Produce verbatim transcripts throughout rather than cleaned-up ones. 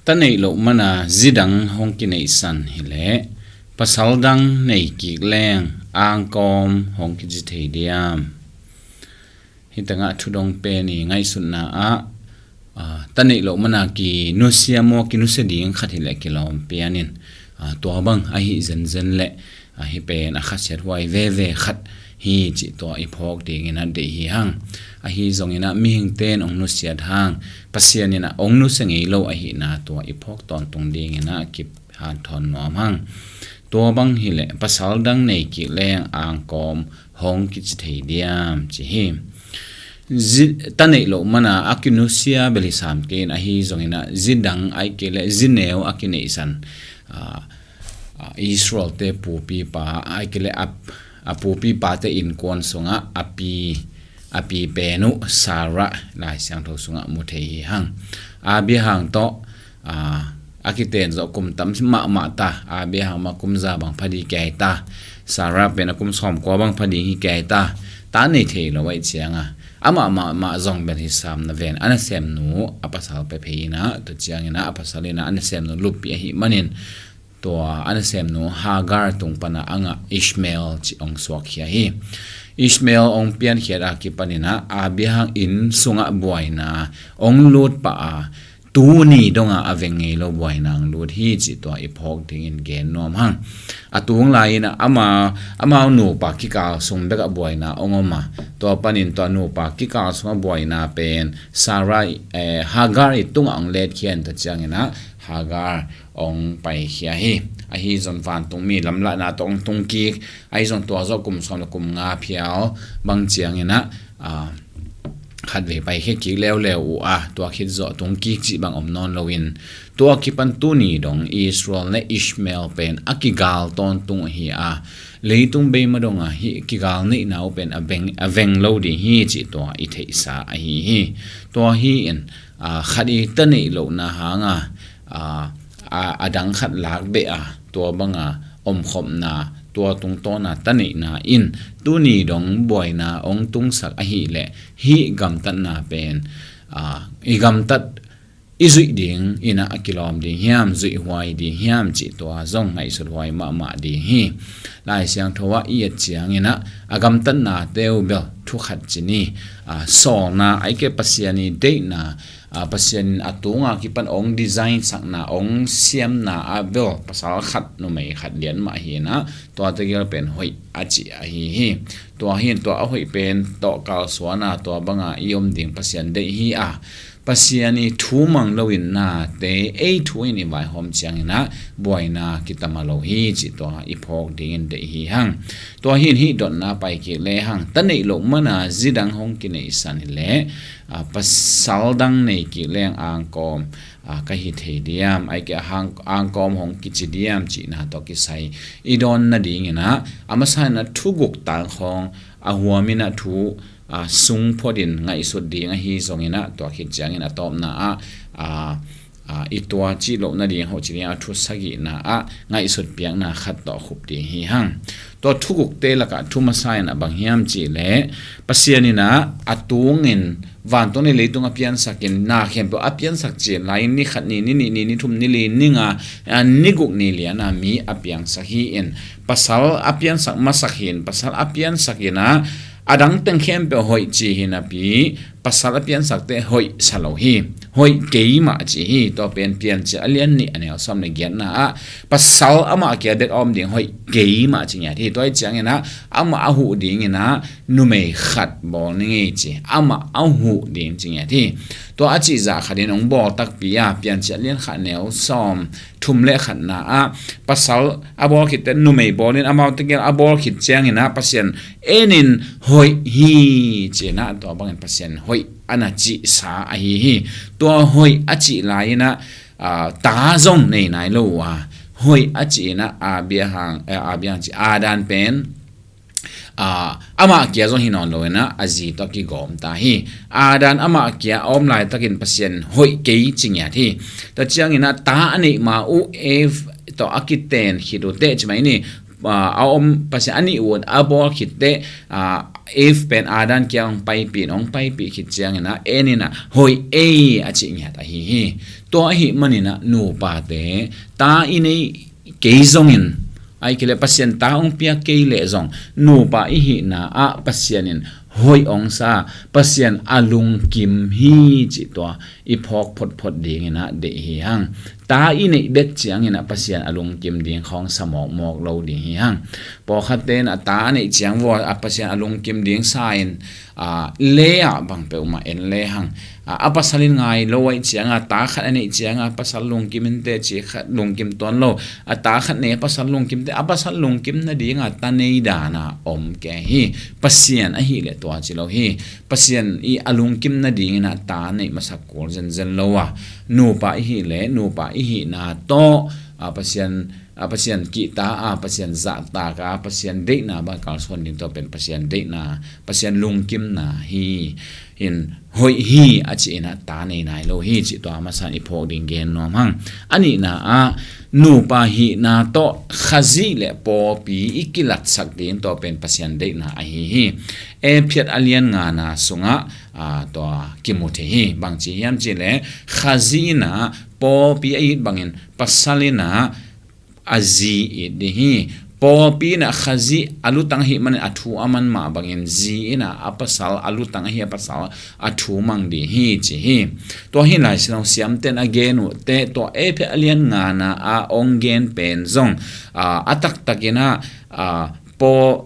Ta neih loh mana zidang hong kineihsan hileh pasal dang nei kik leng angkawm hong kici thei diam? Hi tangah thudong pen i ngaihsutna ah, aa, ta neih loh mana kinusia maw, kinusia ding khat hileh kilawm pianin, aa, tua bang ahi zenzen leh, aa, hi pen a khasiat huai veve khat hi cih tua i phawk dingin a deih hi hang. Ahi zongin ah mihingte in hong nusiat hang, Pasian in ah hong nusia ngei lo ahihna tua i phawk tawntung dingin ah kip hanthawn nuam hang. Tua bang hileh pasal dang nei kik leng angkawm hong kici thei diam ci hi. Zi, ta neih loh mana a kinusia bel hi sam kei in, ahi zongin ah zi dang ahih kei leh zi neu a kineihsan, aa, aa, Israel-te pupipa ahih kei leh a, a pupipate innkuan sungah a pi, a pi pen uh Sarah Lai Siangtho sungah mu thei hi hang. Abraham tawh, aa, a kiten zawh kum tam mahmah ta, Abraham a kum za bang pha ding hi kei ta, Sarah pen a kum sawmkua bang pha ding hi kei ta, ta nei thei lo ahih cianga amah mahmah zong bel hi sam na ven, a nasemnu a pasal pia phei in ah, tua ciangin ah a pasal in ah a nasemnu luppih ahih manin tua a nasemnu Hagar tung pana a ngah Ishmael cih hong suakkhia hi. Ishmael hong piankhiat a kipanin ah Abraham inn sungah buaina hong lut pah a, tuni donga a veng ngei lo buaina hong lut hi cih tua i phawk dingin gen nuam hang. A tung lai-in ah ama, amau nupa kikal sung bekah buaina hong om a, tua panin tua nupa kikal sungah buaina pen Sarah, eh, Hagar i tungah hong letkhia in, tua ciangin ah Hagar hong paikhia hi. Ahi zong vantungmi lamlahna tawh hong tung kik, ahi zong tua zawh kum sawm le kum nga phial bang ciangin ah, aa, khatvei paikhia kik leuleu uh a, tua khit zawh tung kik cih bang om nawn loin, tua kipan tuni dong Israel le Ishmael pen a kigal tawntung ahi a, leitung beima dongah hih kigal neihna uh pen a veng, a veng lo ding hi cih tua i theihsa ahi hi. Tua hi in, aa, khat i ta neih lohna hanga, aa, a, a dang khat lak beh a, tua banga omkhopna tua tungtawna ta neihna in tuni dong buaina hong tungsak ahih leh hih gamtatna pen, aa, i gamtat i zuih ding in ah a kilawm ding hiam, zuih huai ding hiam cih tua zong ngaihsut huai mahmah ding hi. Lai Siangtho ah i et ciangin ah a gamtatnate uh bel thu khat ci ni, aa, sawlna ahih kei leh Pasian i deihna, aa, Pasian in a tunga kipan hong design sakna, hong siamna ah bel pasal khat numei khat lian mah hi in ah, tua tegel pen hoih a cih ahi hi. Tua hi in tua a hoih pen tawh kalsuana tua banga i om ding Pasian deih hi a, Pasian i thu mang loin nate ei thu in i vaihawm ciangin ah buaina kitam a lo hi cih tua i phawk dingin deih hi hang. Tua hi in hih dotna pai kik le hang. Ta neih loh mana zidang hong kineihsan hileh, aa, pasal dang nei kik leng angkawm, aa, ka hi thei diam, ahih kei leh hang, angkawm hong kici diam cihna tawh kisai i dawn nadingin ah a masa in ah thu guk tang khawng a huam in ah thu, aa, sung phot in ngaihsut ding ahi zongin ah, tua khit ciangin a tawpna ah, aa, aa, i tua cih loh nading hoh ci ding a, thu sagihna ah ngaihsut piakna khat tawh khup ding hi hang. Tua thu gukte lakah thu masa in ah bang hiam cih leh, Pasian in ah a tungin vantung le leitung a piansak in, na khempeuh a piansak cih lai-in ni khat ni, ni nih ni, ni thum ni li, ni nga, aa, ni guk ni liana mi a piangsak hi in, pasal a piansak masak hi in, pasal a piansak in ah a dang teng khempeuh hoih ci hi napi, pasal a piansakte hoih sa lo hi. Hoih kei mah ci hi. Tua pen Piancil a lian nih a neu sawm le giatna ah, pasal amah kia bek a om ding hoih kei mah ci ngiat hi. Tua hi ciangin ah amah a huh dingin ah numei khat bawl ni ngei ci. Amah a huh ding ci ngiat hi. Tua a cih zah khatin hong bawl takpi a, Piancil a lian khat neu sawm thum le khatna ah, pasal a bawl khitte numei bawlin, amau tegel a bawl khit ciangin ah Pasian enin hoih hi ci-in ah, tua bangin Pasian hoih a na cihsa ahi hi. Tua hoih a cih lai-in ah, aa, ta zong nei nai lo uh a, hoih a cih in ah Abraham, eh, Abraham ci, Adam pen, aa, amah kia zong hi nawn lo in ah a zi tawh kigawm ta hi. Adam amah kia a om laitakin Pasian hoih kei ci ngiat hi. Tua ciangin ah ta a neih ma uh Eve tawh a kiten khit uh teh ci mai ni, aa, a om Pasian a nih uh a bawl khit teh, aa, Eve pen Adam kiang hong paipih in, hong paipih khit ciangin ah En in ah hoih ei a cih ngiat ahi hi. Tua ahih manin ah nupate ta i nei kei zongin, ahih kei leh Pasian ta hong piak kei leh zong, nupa i hihna ah Pasian in hoih hong sa, Pasian a lungkim hi cih tua i phawk photphot dingin ah deih hi hang. Ta i neih bek ciangin ah Pasian a lungkim ding khawng sa mawkmawk lo ding hi hang. Pawlkhatte in ah ta a neih ciang vua a Pasian a lungkim ding sa in, a, le ah bang peuhmah en le hang. A, a pasal in ngai lo ahih cianga ta khat a neih cianga pasal lungkim in teh ci khat lungkim tuan lo. A ta khat nei a pasal lungkim teh a pasal lungkim nadinga ta nei dana om kei hi. Pasian ahih leh tua ci lo hi. Pasian i a lungkim nadingin ah ta neih masak kul zenzen lo a, nupa i hih leh nupa i hihna tawh, a, Pasian, a, Pasian kihta a, Pasian zahtak a, Pasian deihna bang kalsuan ding tawh pen Pasian deihna, Pasian lungkimna hi in hoih hi a ci in ah ta nei nai lo hi cih tua masa in i phawk ding gen nuam hang. A nihna ah nupa hihna tawh Khazih le pawlpi i kilatsak ding tua pen Pasian deihna ahi hi. Efesa a lian ngana sungah, a, tua kimu thei hi. Bangci hiam cih leh Khazih in ah pawlpi a it bangin pasal in ah a zi it ding hi. Pawlpi in ah Khazih a lutang ahih manin a thu a man mah bangin zi in ah a pasal a lutang ahi a pasal a thu mang ding hi ci hi. Tua hi Lai Siangtho siamten a gen uh teh tua Efesa a lian ngana a hong gen pen zong, a, a taktakin ah, a, paw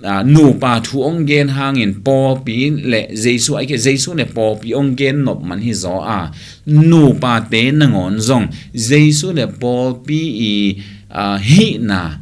a, nupa thu hong gen hangin pawlpi le Jesu, ahih kei leh Jesu le pawlpi hong gen nop man hi zaw a, nupate nangawn zong Jesu le pawlpi i, a, hihna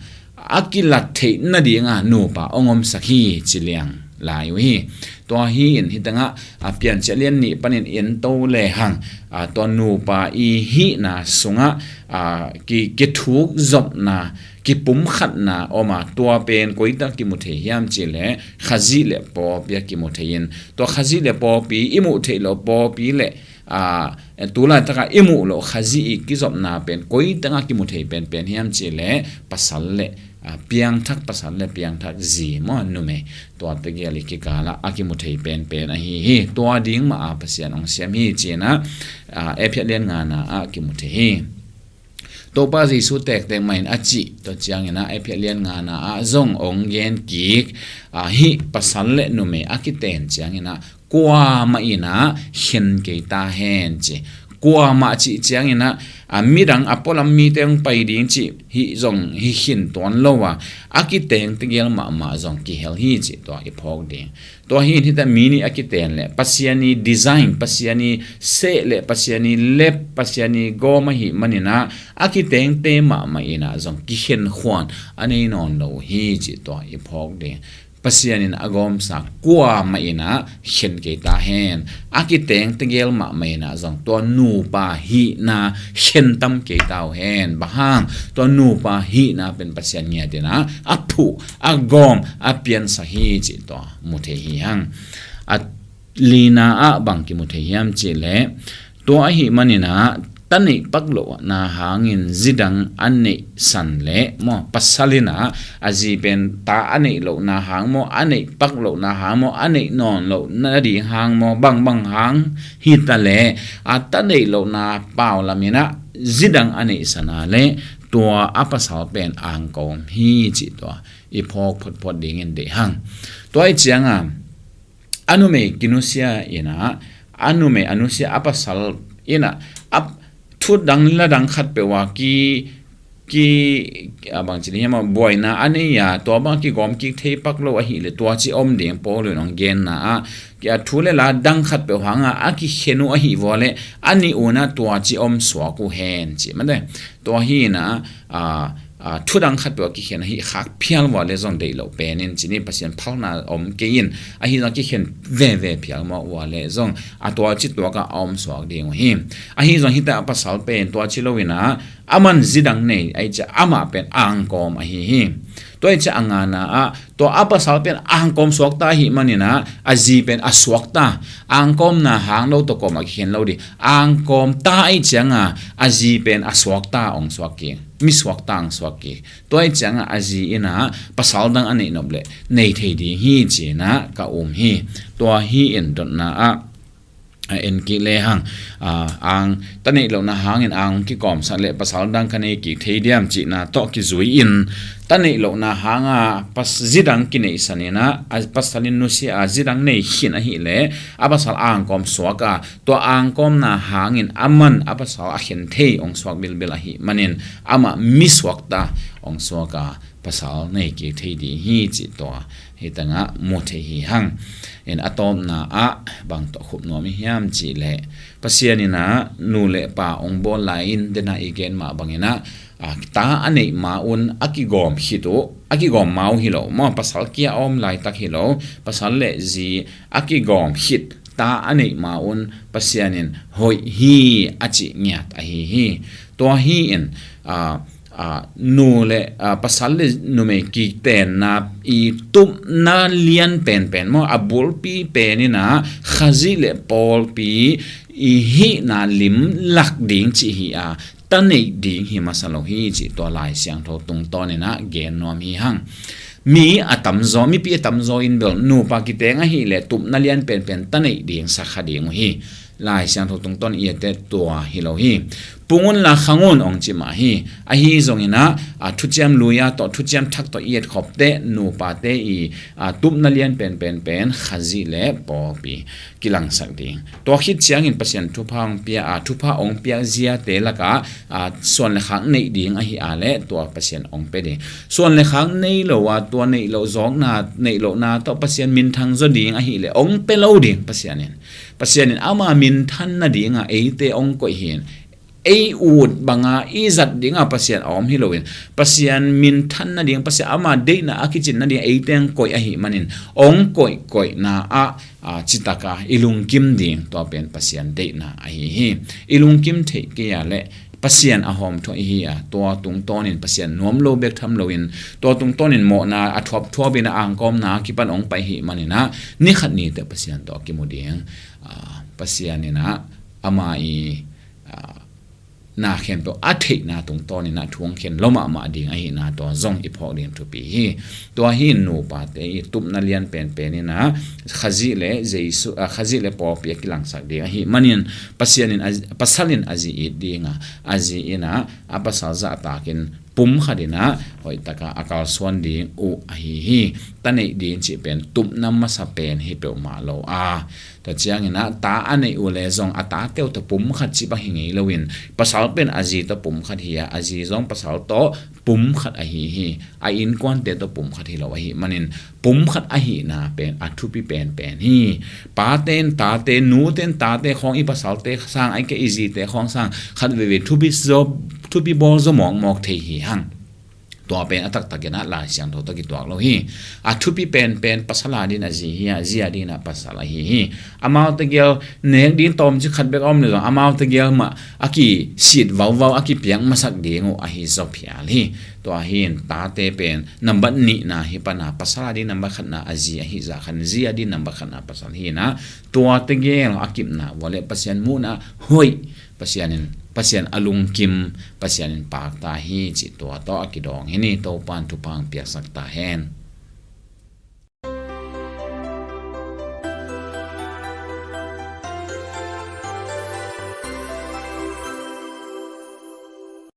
a kilat theih nadinga nupa hong omsak hi ci liang lai uh hi. Tua hi in hi tangah, a, Piancil a lian nih panin en to le hang, a, tua nupa i hihna sungah, a, ki, kithuk zopna, kipumkhatna om a, tua pen koi tangah kimu thei hiam cih leh Khazih le pawlpi ah kimu thei in, tua Khazih le pawlpi i muh theih loh pawlpi le, a, tulaitak a i muh loh Khazih i kizopna pen koi tangah kimu thei penpen hiam cih leh pasal le, a, piangthak pasal le piangthak zi maw numei, tua tegel i kikal ah a kimu thei penpen ahi hi. Tua ding mah a Pasian hong siam hi ci in ah, a, Efesa a lian ngana ah kimu thei hi. Topa Jesu tektek mah in a cih, tua ciangin ah Efesa a lian ngana ah zong hong gen kik, a, hih pasal le numei a kiten ciangin ah kuamah in ah khen kei ta hen ci. Kuamah cih ciangin ah, a, midang a pualam mite hong pai ding cih hih zong hi khin tuan lo a, a kiteng tegel mahmah zong kihel hi cih tua i phawk ding. Tua hi in hi tangah mi nih a kiten le Pasian i design, Pasian i seh le Pasian i lep, Pasian i gawm ahih manin ah a kitengte mahmah in ah zong kikhen khuan a nei nawn lo uh hi cih tua i phawk ding. Pasian in a gawmsa kuamah in ah khen kei ta hen. A kiteng tegel mahmah in ah zong tua nupa hihna khen tam kei ta uh hen. Bang hang, tua nupa hihna pen Pasian ngiat in ah a phuh, a gawm, a piansak hi cih tua mu thei hi hang. A lina ah bang kimu thei hiam cih leh, tua ahih manin ah ta neih pak lohna hangin zidang a neihsan leh maw, pasal in ah a zi pen ta a neih lohna hang maw, a neih pak lohna hang maw, a neih nawn loh nading hang maw, bangbang hang hi ta leh, a ta neih lohna pau lam in ah zidang a neihsan a leh tua a pasal pen angkawm hi cih tua i phawk photphot dingin deih hang. Tua ahih ciangin a numei kinusia in ah, a numei a nusia a pasal in ah, a thu dang la dang khat peuh a ki, ki, a bangci ni hiam a buaina a nei a, tua bang kigawm kik thei pak lo ahih leh tua ci om ding Paul in hong genna ah, ki a thu le la dang khat peuh hang a a kikhen uh ahih vua leh a nih un ah tua ci om suak uh hen ci mate. Tua hi in ah, a, a, thu dang khat peuh a kikhen ahi khak phial vua leh zong deih loh pen in ci ni, Pasian phalna om kei in, ahi zong kikhen veve phial mawk vua leh zong a tua ci tuak ah a om suak ding uh hi. Ahi zong hi tangah a pasal pen tua ci lo in ah, a man zidang nei ahih ciang amah pen angkawm ahi hi. Tua ahih ciang a ngana ah tua a pasal pen angkawm suak ta ahih manin ah a zi pen a suak ta. Angkawmna hang lo tawh kawm ah kikhen lo ding. Angkawm ta ahih ciangin a zi pen a suak ta, hong suak kik. misuak tang suak kik. Tua hi ciangah a zi in ah pasal dang a neih nop leh nei thei ding hi ci-in ah ka um hi. Tua hi in dotna ah a en kik lehang, a, ang ta neih lohna hangin ang kikawmsak leh pasal dang ka nei kik thei diam cihna tawh kizui in, ta neih lohna hanga pas zi dang kineihsan in ah, a pasal in nusia a zi dang nei khin ahih leh a pasal angkawm suak a, tua angkawmna hangin aman a pasal a khen thei hong suak bilbil ahih manin amah misuakta hong suak a, pasal nei kik thei ding hi cih tua hi tangah mu thei hi hang. In a tawpna ah bang tawh khup nuam i hiam cih leh, Pasian in ah nu le pa hong bawl lai-in dena i gen mah bangin ah, a, ta a neih ma un a kigawm khit uh, a kigawm ma uh hi lo maw, pasal kia a om laitak hi lo, pasal le zi a kigawm khit ta a neih ma un Pasian in hoih hi a cih ngiat ahi hi. Tua hi in, a, a, nu le, a, pasal le numei kitenna i tupna lian penpen maw, a bulpi pen in ah Khazih le pawlpi i hihna lim lak ding cih hi a, ta neih ding hi masa lo hi cih tua Lai Siangtho tungtawn in ah gen nuam hi hang. Mi a tamzaw, mipi a tamzaw in bel nupa kiteng ahih leh tupna lian penpen ta neih ding sa kha ding uh hi. Lai Siangtho tungtawn i et teh tua hi lo hi. Pung unla khang un hong ci mah hi. Ahi zongin ah, a, thuciam lui-a tawh, thuciam thak tawh i et khop teh nupate i, a, tupna lian penpen pen Khazih le pawlpi kilangsak ding. Tua khit ciangin Pasian thupha hong pia, a, thupha hong piak ziate lakah, a, suan le khak neih ding ahi a leh tua Pasian hong pia ding. Suan le khak nei lo a, tua neih loh zawkna, neih lohna tawh Pasian minthang zaw ding ahih leh hong pia lo ding Pasian in. Pasian in ama minthan nadinga eite hong koih hi in, ei ut banga i zat dinga Pasian a om hi loin, Pasian minthan nading, Pasian ama deihna a kicin nading eite hong koih ahih manin, hong koih koihna ah, a, citaka i lungkim ding, tua pen Pasian deihna ahi hi. I lungkim theih kei a leh Pasian a hawmthuah i hi a, tua tungtawnin Pasian nuam lo bek tham loin, tua tungtawnin mawhna a thuapthuapin a angkawmna a kipan hong pai ahih manin ah, ni khat ni teh Pasian tawh a kimu ding, a, Pasian in ah ama i, a, na khempeuh a theihna tungtawnin ah thu hong khen lo mahmah ding ahihna tua zong i phawk ding thupi hi. Tua hi in nupate i tupna lian penpen in ah Khazih le Jesu, a, Khazih le pawlpi a kilangsak ding ahih manin Pasian in a, pasal in a zi it ding a, a zi in ah a pasal zahtakin pum khat in ah hoihtaka a kalsuan ding uh ahi hi. Ta neih ding cih pen tupna masa pen hi peuhmah lo a, tua ciangin ah ta a neih uh leh zong a tate uh tawh pum khat cih bang hi ngei loin, pasal pen a zi tawh pum khat hi a, a zi zong pasal tawh pum khat ahi hi. A innkuante tawh pum khat hi lo ahih manin, pum khat ahihna pen a thupi penpen hi. Pate in tate, nute in tate khawng, i pasalte sang, ahih kei leh i zite khawng sang khat veivei thupi zaw, thupi bawl zaw mawkmawk thei hi hang. Tua pen a taktakin ah Lai Siangtho tawh kituak lo hi. A thupi penpen pasal a dingin a zi hi a, zi a dingin ah pasal ahi hi. Amaute gel nek ding tawmcik khat bek a om leh zong, amaute gel mah a kisit vauvau, a kipiak masak ding uh ahi zaw phial hi. Tua hi in tate pen nambat nihna hi pan a, pasal a ding nambat khatna a zi ahi zah khat in, zi a ding nambat khatna pasal hi in ah, tuate gel a kipna vua leh Pasian muhna hoih, Pasian in, Pasian a lungkim, Pasian in pakta hi cih tua tawh a kidawng hi ni. Topa'n thupha hong piaksak ta hen.